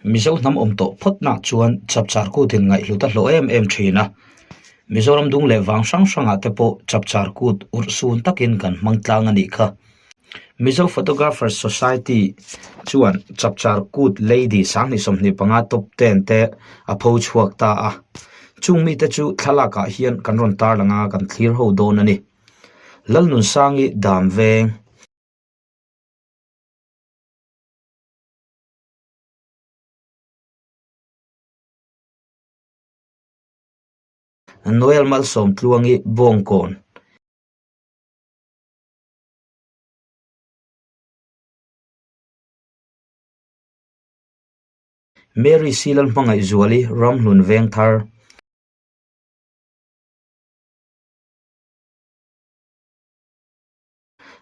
Mizo hnam awm tawh phawt nak chuan chapchar kut in ngaihhlut a hlawh em em thin a. Mizoram dung leh vang hrang hrangah te pawh chapchar kut urh sun takin kan hmang tlang a nih kha. Mizo Photographers Society chuan chapchar kut lady 2025 top ten te a pho chhuak ta a. Chung mite chu thlalakah hian kan rawn tarlang a, kan thlir ho dawn a ni. Lalnunsangi dam veng. Noel Malsawmtluangi Bawngkawn. Mary Silal Hmangaihzuali Ramhlun Vengthar.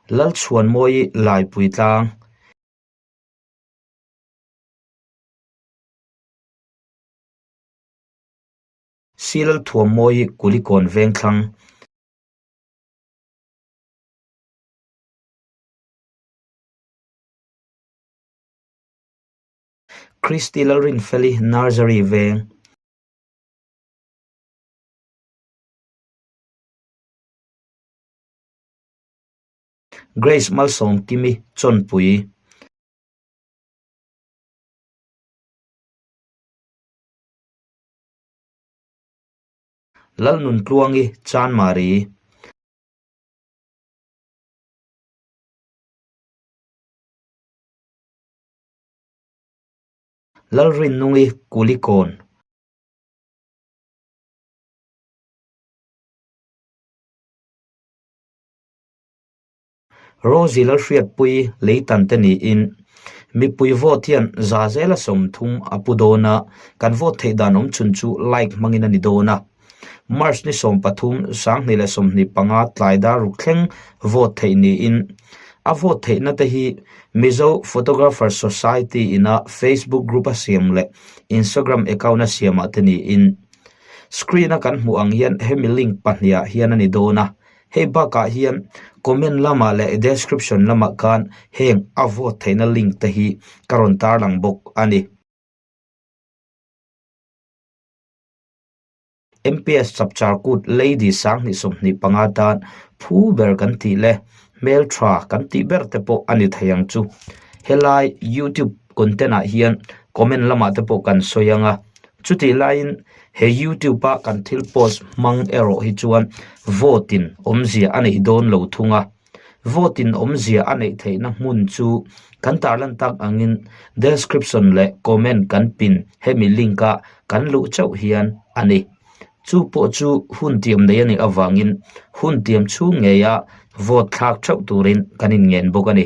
Lalchhuanmawii Laipui Tlang. Silal Thuammawii Kulikawn Vengthlang. Christy Lalrinfeli Nursery Veng. Grace Malsawmkimi Chawnpui. Lalnuntluangi Chanmari. Lalrinnungi Kulikawn. Rosie Lalhriatpuii leitan te niin mipui vote hian za zela 30 a pu dawn a, kan vote theih dan awm chhun chu like hmangin a ni dawn a. March ni 13, 2025 tlai dar ruk thleng vote theih niin a vote theihna te hi Mizo Photographer Society ina Facebook group a siam leh Instagram account a siamah te niin screen a kan hmuh ang hian hemi link pahnihah hian a ni dawn a. Hei bakah hian comment lamah leh description lamah khan heng a vote theihna link te hi ka rawn tarlang bawk a ni. MPS Chapchar Kut Lady 2025 tan phu ber kan tih leh hmeltha kan tih ber te pawh a ni thei ang chu. Helai YouTube content ah hian comment lamah te pawh kan sawi ang a, chutih laiin he YouTube a kan thil post hmang erawh hi chuan vote in awmzia a neih dawn lo thung a. Vote in awmzia a neih theihna hmun chu kan tarlan tak angin description leh comment kan pin hemi link a kan luh chauh hian a ni. Chu pawh chu hun tiam nei a nih avangin hun tiam chhung ngeia vote thlak theuh turin kan inngen bawk a ni.